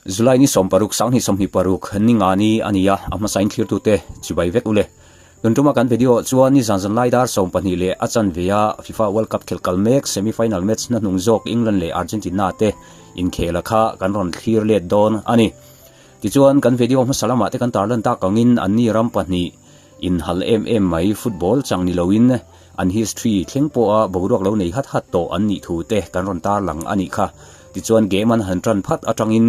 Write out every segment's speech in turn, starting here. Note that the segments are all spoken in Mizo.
July ni 16 2026 ni nga ni a ni a, a hmasain thlirtute chibai vek ule. Tun tuma kan video chuan ni zan zan lai dar 12 leh a chanve a FIFA World Cup khelh kal mek semi final match hna hnung zawk England leh Argentina te inkhela kha kan rawn thlir let dawn a ni. Tichuan kan video hmasa lamah te kan tarlan tak angin anni ram pahnih inhal em em mai football chang ni loin an history thleng pawha boruak lo nei hat hat tawh an nih thu te kan rawn tarlang a nih kha. Tichuan game an han tan phat atangin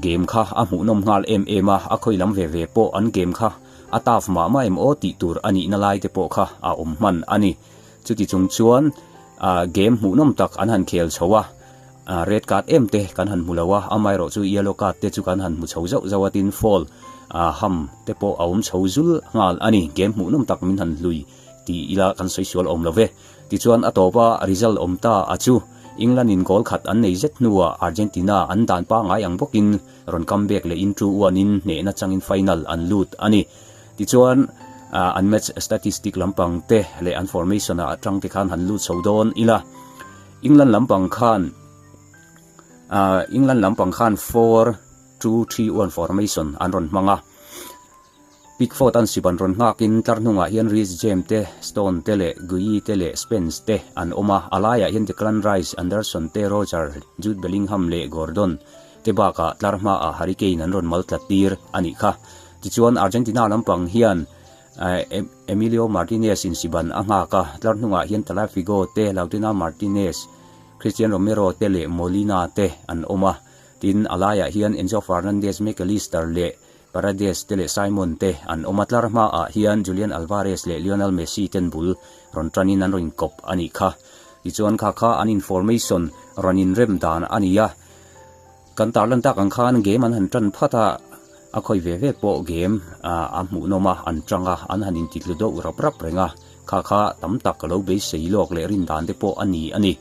game kha a hmuhnawm nghal em em a, a khawi lam ve ve pawh an game kha a tough mah mah em aw tih tur a nihna lai te pawh kha a awm hman a ni. Chuti chung chuan game hmuhnawm tak an han khel chho a, red card em te kan han hmu lo a, amaherawh chu yellow card te chu kan han hmu chho zauh zauh a, tin foul ham te pawh a awm chho zul nghal a ni. Game hmuhnawm tak min han hlui ti ila kan sawi sual awm lo ve. Tichuan a tawp a result awm ta a chu England in goal khat an nei zet hnuah Argentina an dan pangngai ang bawkin rawn come back lehin 2-1 in hnehna changin final an lut a ni. Tichuan an match statistic lampang te leh an formation ah atang te khan han lut chho dawn ila. England lampang khan England lampang khan 4-2-3-1 formation an rawn hmang a. Pickford an siban rawn nghakin tlar hnungah hian Reece James te, Stone te leh Guehi te leh Spence te an awm a, a laiah hian Declan Rice, Anderson te, Roger, Jude Bellingham leh Gordon te bakah tlar hmaah Harry Kane an rawn mal tlat tir a nih kha. Tichuan Argentina lampang hian Emilio Martinez in siban a nghak a, tlar hnungah hian Tagliafico te, Lautino Martinez, Cristian Romero te leh Molina te an awm a, tin a laiah hian Enzo Fernandez, Mac Allister leh Paredes te leh Simon te an awm a, tlar hmaah hian Julian Alvarez leh Lionel Messi ten bul rawn tanin an rawn inkawp a nih kha. Tichuan kha kha an information rawn inrem dan a ni a, kan tarlan tak ang khan game an han tan phat a, a khawi ve ve pawh game a hmuhnawm a, an tang a, an han intitlu deuh rap rap reng a, kha kha tam tak lo beisei lawk leh rin dan te pawh a ni a ni.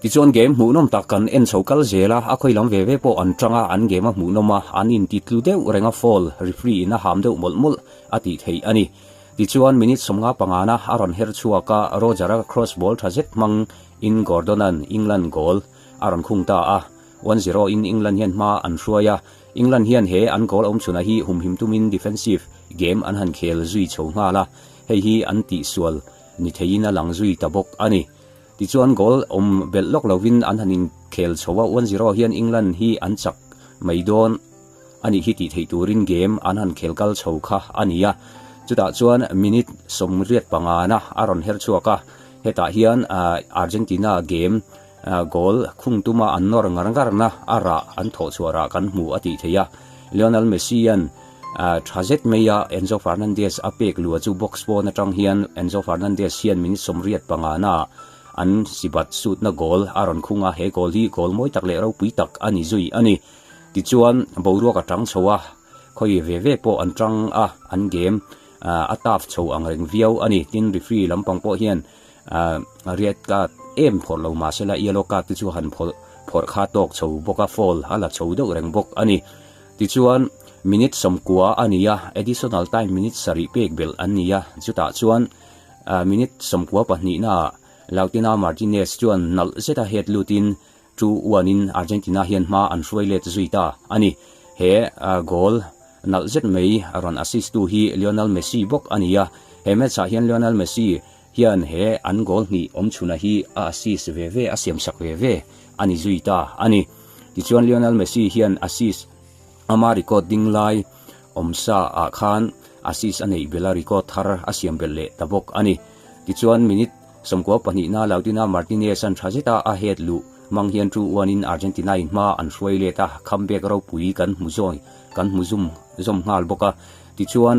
Tichuan game hmuhnawm tak kan en chho kal zel a, a khawi lam ve ve pawh an tang a, an game a hmuhnawm a, an inti tlu deuh reng a foul referee in a ham deuh mawlh mawlh a tih theih a ni. Tichuan minute 55 na a rawn her chhuak a, Roger-a cross ball tha zet hmang in Gordon-a'n England goal a rawn khung ta a, 1-0 in England hian hma an hruai a, England hian he an goal awm chhunah hi humhim tumin defensive game an han khel zui chho nghal a, hei hi an tihsual ni theiin a lang zui ta bawk a ni. Tichuan goal awm belh lawk lovin an han inkhel chho a, 1-0 hian England hi an chak mai dawn a nih hi tih theih turin game an han khel kal chho kha a ni a. Chutah chuan minute 85 na a rawn her chhuak a, hetah hian Argentina game goal khung tuma an nawr ngar ngar na a rah an thawh chhuah rah kan hmu a tih theih a. Lionel Messi-a'n tha zet mai a Enzo Fernandez a pek lua chu box pawn atang hian Enzo Fernandez hian minute 85 naah an sibat sutna goal a rawn khung a, he goal hi goal mawi tak leh ropui tak a ni zui a ni. Tichuan boruak a tang chho a, khawi ve ve pawh an tang a, an game a tough chho ang reng viau a ni. Tin referee lampang pawh hian red card em phawrh lo mahsela yellow card te chu han phawrh phawrh kha tawk chho bawk a, foul a la chho deuh reng bawk a ni. Tichuan minute 90 a ni a, additional time minute 7 pek belh an ni a, chutah chuan minute 92 naah Lautino Martinez chuan nalh zeta head lutin 2-1 in Argentina hian hma an hruai let zui ta a ni. He goal nalh zet mai rawn assist tu hi Lionel Messi bawk a ni a, he match ah hian Lionel Messi hian he an goal hnih awm chhuna hi a assist ve ve a siam sak ve ve a ni zui ta a ni. Tichuan Lionel Messi hian assist ama record ding lai awm sa ah khan assist a neih belh a record thar a siam belh leh ta bawk a ni. Tichuan minute 92 na Lautino Martinez an tha zeta a head luh hmang hian 2-1 in Argentina in hma an hruai let a, comeback ropui kan hmu zawi kan hmu zum zawm nghal bawk a. Tichuan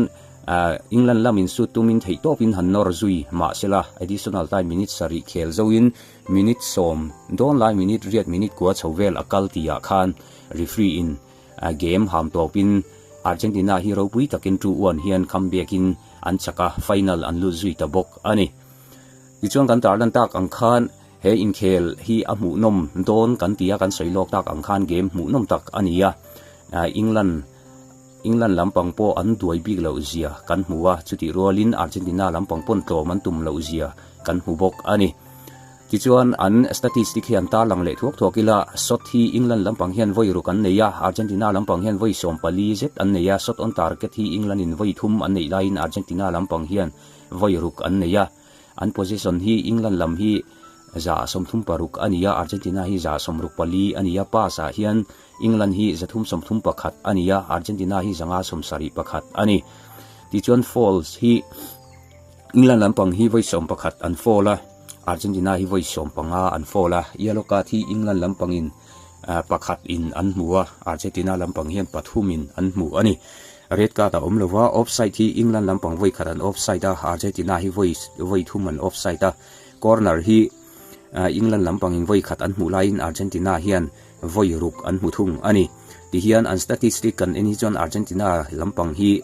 England lamin shoot tumin theih tawpin han nawr zui mahsela additional time minute 7 khel zoin minute 10 dawn lai minute riat minute kua chho vel a kal tihah khan referee in game ham tawpin Argentina hi ropui takin 2-1 hian comeback in an chak a, final an lut zui ta bawk a ni. Tichuan kan tarlan tak ang khan he inkhel hi a hmuhnawm dawn kan ti a, kan sawi lawk tak ang khan game hmuhnawm tak a ni a, England England lampang pawh an duai bik loh zia kan hmu a, chutih rualin Argentina lampang pawn tlawm an tum loh zia kan hmu bawk a ni. Tichuan, an statistic hi an tarlang leh thuak thuak ila, shot hi England lampang hian vawi ruk an nei a, Argentina lampang hian vawi 14 zet an nei a, shot on target hi England in vawi thum an neih laiin Argentina lampang hian vawi ruk an nei a. An possession hi England lam hi 36% a ni a, Argentina hi 64% a ni a, pass ah hian England hi 331 a ni a, Argentina hi 571 a ni. Tichuan fouls hi England lampang hi vawi 11 an foul a, Argentina hi vawi 15 an foul a, yellow card hi England lampangin pakhat in an hmu a, Argentina lampang hian pathum in an hmu a ni. Red card a awm lo va, offside hi England lampang vawi khat an offside a, Argentina hi vawi vawi thum an offside a, corner hi England lampangin vawi khat an hmuh laiin Argentina hian vawi ruk an hmu thung a ni. Tihian an statistic kan en hi chuan Argentina lampang hi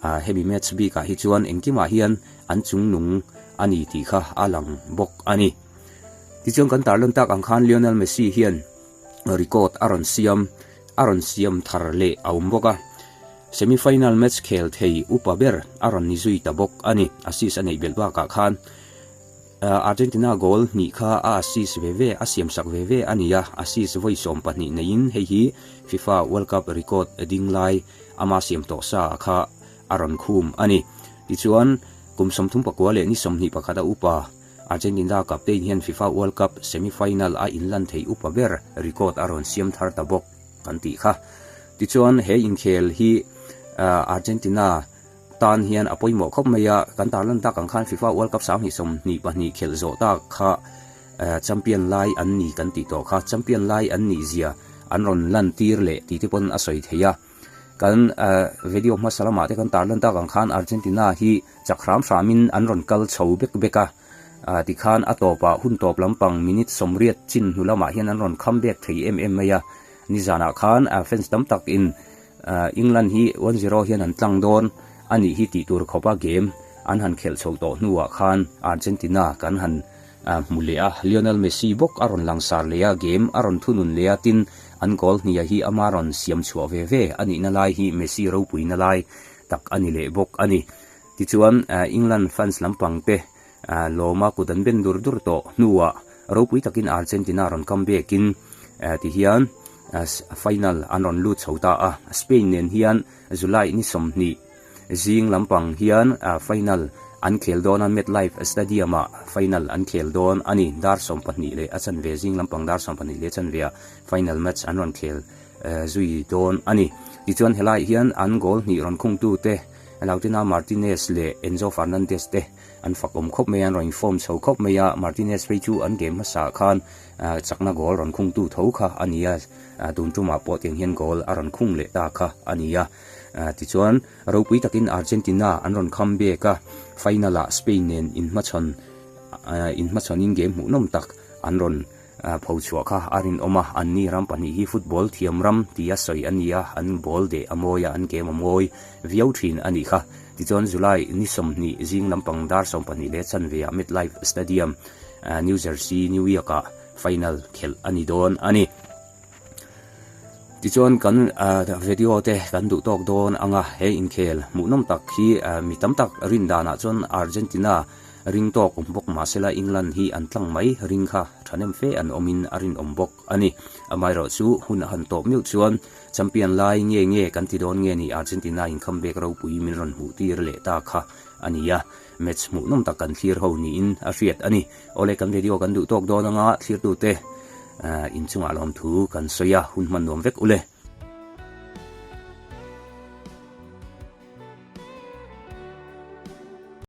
hemi match bikah hi chuan engkimah hian an chungnung a ni tih kha a lang bawk a ni. Tichuan kan tarlan tak ang khan Lionel Messi hian record a rawn siam a rawn siam thar leh a awm bawk a. Semi final match khel thei upa ber a rawn ni zui ta bawk a ni. Assist a neih belh bakah khan Argentina goal hnih kha a assist ve ve a siam sak ve ve a ni a, assist vawi 12 neiin hei hi FIFA World Cup record ding lai ama siam tawh sa kha a rawn khum a ni. Tichuan kum 39 leh ni 21 a upa Argentina captain hian FIFA World Cup semi final a inlan thei upa ber record a rawn siam thar ta bawk kan tih kha. Tichuan he inkhel hi Argentina tan hian a pawimawh khawp mai a, kan tarlan tak ang khan FIFA World Cup 2022 khelh zawh tak kha champion lai an ni kan tih tawh kha. Champion lai an nih zia an rawn lan tir leh tih te pawn a sawi thei a. Kan video hmasa lamah te kan tarlan tak ang khan Argentina hi chak hram hramin an rawn kal chho bek bek a, tikhan a tawpah hun tawp lampang minute 80 chin hnu lamah hian an rawn kham bek thei em em mai a. Nizanah khan fans tam takin England hi 1-0 hian an tlang dawn a nih hi tih tur khawpa game an han khelh chho tawh hnuah khan Argentina kan han hmu leh a, Lionel Messi bawk a rawn langsar leh a, game a rawn thunun leh a, tin an goal hnia hi ama rawn siam chhuah ve ve a nihna lai hi Messi ropuina lai tak a ni leh bawk a ni. Tichuan England fans lampang te lawma kut an ben dur dur tawh hnuah ropui takin Argentina rawn come back in tihian final an rawn lut chho ta a, Spain nen hian July ni 20 zing lampang hian final an khel dawn a, MetLife Stadium ah final an khel dawn a ni. Dar 12 leh a chanve zing lampang dar 12 leh a chanve ah final match an rawn khel zui dawn a ni. Tichuan helai hian an goal hnih rawn khungtu te Lautino Martinez leh Enzo Fernandez te an fak awm khawp mai a, an rawn inform chho khawp mai a, Martinez phei chu an game hmasa ah khan chakna goal rawn khungtu tho kha a ni a, tun tumah pawh tiang hian goal a rawn khung leh ta kha a ni a. Tichuan ropui takin Argentina an rawn come back a, final ah Spain nen inhmachhawn inhmachhawnin game hmuhnawm tak an rawn pho chhuah kha a rinawm a, anni ram pahnih hi football thiam ram tia sawi a ni a, an ball deh a mawi a, an game a mawi viau thin a nih kha. Tichuan July ni 20 zing lampang dar 12 leh chanve ah MetLife Stadium, New Jersey, New York ah final khelh a ni dawn a ni. Tichuan kan video te kan duh tawk dawn anga he inkhel hmuhnawm tak hi mi tam tak rin danah chuan Argentina ring tawk awm bawk mahsela England hi an tlang mai ring kha thahnem fe an awmin a rinawm bawk a ni. Amaherawh chu hun a han tawp meuh chuan champion lai nge nge kan ti dawn nge ni Argentina in comeback ropui min rawn hmuh tir leh ta kha a ni a, match hmuhnawm tak kan thlir ho niin a hriat a ni. Awle kan video kan duh tawk dawn anga thlirtute inchungah lawmthu kan sawi a, hun hman nuam vek ule.